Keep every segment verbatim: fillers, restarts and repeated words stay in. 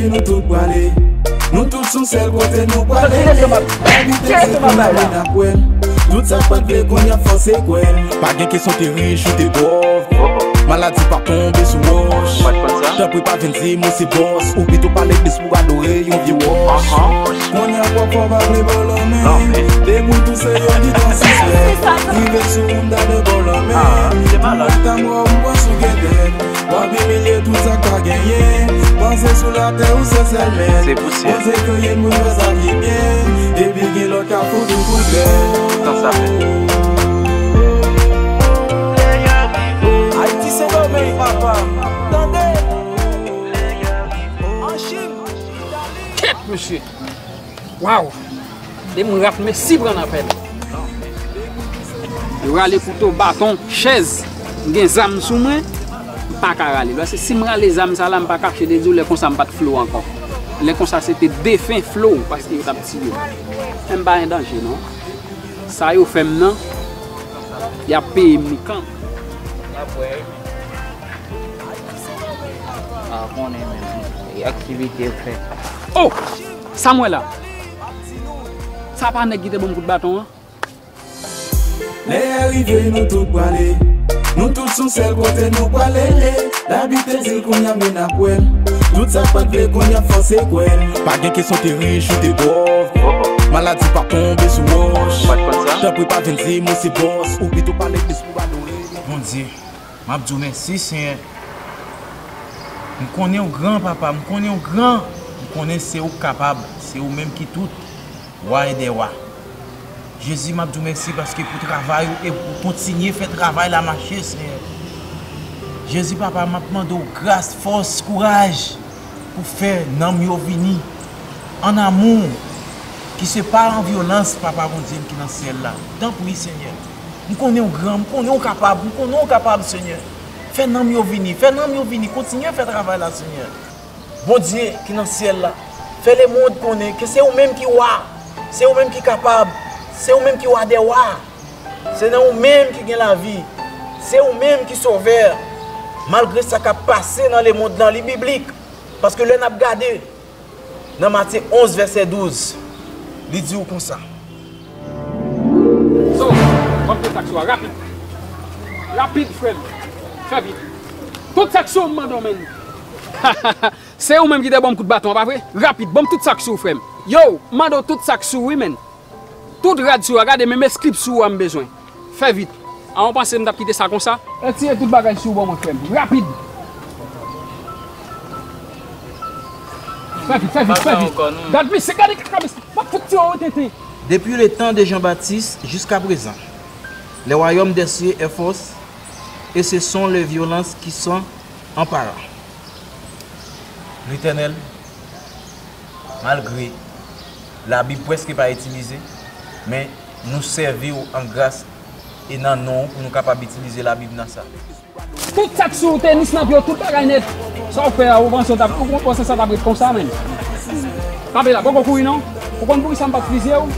Nou tout prale, nou tout sou sèl kote nou prale. Labib te di kounye a men n ap wè l. Tout sa k pa t vle kounye a fòse kwè l. Pa gen kesyon te rich ou te pòv. Maladi pa tonbe sou wòch. Tanpri pa vin di m ou se bòs. Ou pito pale plis pou adore yon vye wòch. Kounye a pòv pa vle ba w lanmen. Depi w tou se yo ki konn sispèk. Rive sou ou m ta dwe ba w lanmen. Pou mwen ta mò m pran sou gètèt. W ap imilye tout sa k pa genyen. Panse sou latè ou se sèl mèt. Se pou syèl. Bondye kreye n pou n fè sa ki byen. Epi gen lòt k ap fout ou kout bèt. Tan sa fè. Ayiti Sendomeng, papa. Tande. An Chin, Itali. Kèt, mesye. Waw! Depi m rap, Messi pran nan pèl. Yo rale kouto, baton, chèz. M gen zam sou mwen, m pa ka rale. Lè se si m rale zam sa la, m pa kache de di w lè konsa m pa t Flow ankò. Lè konsa se te defen Flow, paske yo t ap tiye m. Men m pa gen danje, non. Sa yo fè m nan, y ap peye m li kanmenm. A konnen menm, e aktivite yo fè. Oh! Sa m wè la? Sa pa nèg ki te ban m kout baton an? Lè a rive, nou tout prale. Nou tout sou sèl kote nou prale. Labib te di l, kounye a men n ap wè l. Tout sa k pa t vle kounye a fòse kwè l. Pa gen kesyon te rich ou te pòv. Maladi pa tonbe sou wòch. Tanpri pa vin di m ou se bòs. Ou pito pale plis pou adore. Bondye. M ap di w mèsi, Senyè. M konnen w gran, papa. M konnen w gran. M konnen se ou k kapab. Se ou menm ki tout. Wa e dè wa. Jezi, m ap di w mèsi paske pou travay ou e pou kontinye fè travay la mache, Senyè. Jezi, papa, m ap mande w gras, fòs, kouraj pou fè nanm yo vini an amou, ki se pa an vyolans, papa Bondye m ki nan syèl la. Tanpri, Senyè. M konnen w gran, m konnen w kapab, m konnen w kapab, Senyè. Fè nanm yo vini, fè nanm yo vini, kontinye fè travay la, Senyè. Bondye ki nan syèl la, fè lemonn konnen ke se ou menm ki wa, se ou menm ki kapab, se ou menm ki wa dè wa. Se nan ou menm ki gen lavi, se ou menm ki sovè. Malgre sa k ap pase nan lemonn nan, li biblik, paske lè n ap gade, nan Matye onz, vèsè douz, li di w konsa. So, ban m tout sa k sou a, rapid. Rapid, frè m. Fè vit. Tout sa k sou w, m mande w, menn. Se ou menm ki te ban m kout baton an, pa vre? Rapid, ban m tout sa k sou w, frè m. Yo, m mande w tout sa k sou w, wi, menn. Tout rad sou a, gade, menm eskrip sou a m bezwen. Fè vit. A, ou panse m t ap kite sa konsa? Retire tout bagay sou ou ban mwen, frè m. Rapid. Fè vit, fè vit, fè vit. Gad misye, gade kaka misye. M ap fout tire w tenten. Depuis le temps de Jean-Baptiste jusqu'à présent, le royaume des cieux est force, et ce sont les violences qui s'en emparent. Letènèl, malgre Labib prèske pa itilize, men nou sèvi w an gras e nan non w pou nou kapab itilize Labib nan sa. Tout sa k sou tenis nan pye w, tout bagay nèt. Sa w fè a, ou panse w t ap, ou panse sa t ap ret konsa, menm? Kanpe la, poko kouri non. Ou konn poukisa m pa t fizye w?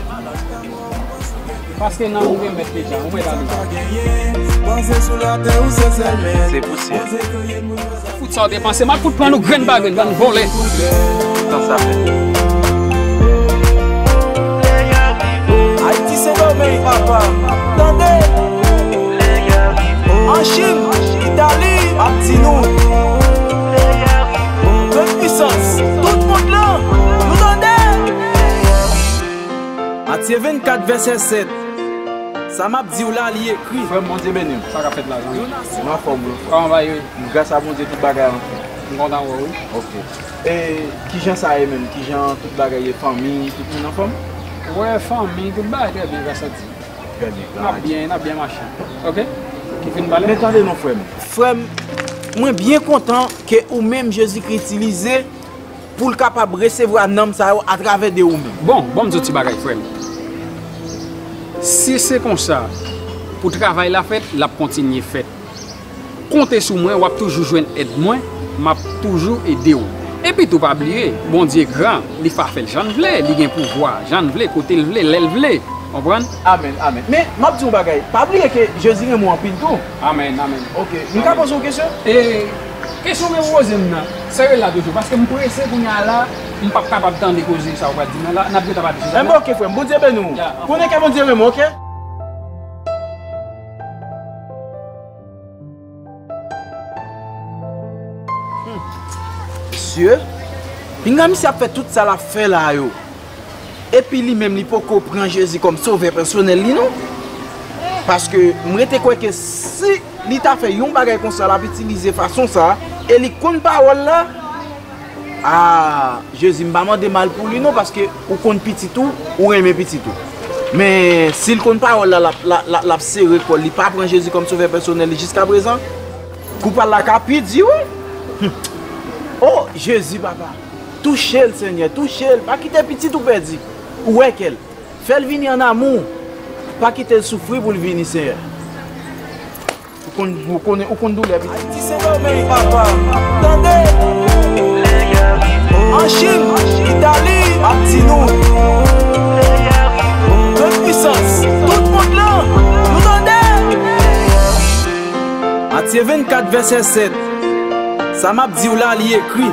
Paske nanm ou gen mèt deja, ou mèt ale. Se pou syèl. Fout sa w te panse, m ap fout pran nou grenn pa grenn, bann vòlè. Tan sa fè. Ayiti Sendomeng, papa, tande. An Chin, Itali, m ap di nou. Tout pwisans, tout mond lan, nou tande. Matye vennkat, vèsè sèt. Sa m ap di w la, li ekri. Frè m, Bondye beni w. Sa k ap fèt la, zanmi? M anfòm, wi. Kòman bagay yo ye? Gras a Bondye, tout bagay anfòm. M kontan wè w, wi. Ok. E kijan sa ye menm? Kijan tout bagay ye? Fanmi, tout moun anfòm? Wè, fanmi, tout bagay trè byen, gras a Dye. Trè byen, n ap byen, n ap byen mache. Ok? Ou fin pale? Men tande non, frè m. Frè m, mwen byen kontan ke ou menm Jezikri itilize pou l kapab resevwa nanm sa yo atravè de ou menm. Bon, ban m di w ti bagay, frè m. Si se konsa, pou travay la fèt, l ap kontinye fèt. Konte sou mwen, w ap toujou jwenn èd mwen, m ap toujou ede w. Epi tou pa bliye, Bondye gran, li pa fè l jan l vle, li gen pouvwa, jan l vle, kote l vle, lè l vle. Konprann? Amèn, amèn. Men, m ap di w yon bagay, pa bliye ke Jezi renmen w anpil tou. Amèn, amèn. Ok, m ka poze w kesyon? E, Kesyon mwen poze m nan, sere la toujou, paske m prese kounye a la, m p ap kapab tande koze sa w pral di m nan la, n ap gentan pale sou sa. Enben, oke, frè m, Bondye beni w. Konnen ke Bondye renmen w, oke? Mesye, pinga misye ap fè tout sa l ap fè la yo. Epi li menm, li poko pran Jezi kòm sovè pèsonèl li, non. Paske m rete kwè ke si li ta fè yon bagay konsa, l ap itilize fason sa, e li konn pawòl la, a, Jezi, m pa mande mal pou li, non, paske ou konn pitit ou, ou renmen pitit ou. Men, si l konn pawòl la, l ap, l ap, l ap, l ap sere kò l, li pa pran Jezi kòm sovè pèsonèl li jiskaprezan, kou pa l la ka pi di, wi. O, Jezi, papa. Touche l, Senyè, touche l. Pa kite pitit ou pèdi. Ou wè kè l. Fè l vini ann amou. Pa kite l soufri pou l vini, Senyè. Ou konn, ou konnen, ou konn doulè pitit. Ayiti, Sendomeng, papa. Tande. An Chin, Itali, ap di nou. Grann pwisans, tout mond lan, nou tande. Matye vennkat, vèsè sèt. Sa m ap di w la, li ekri.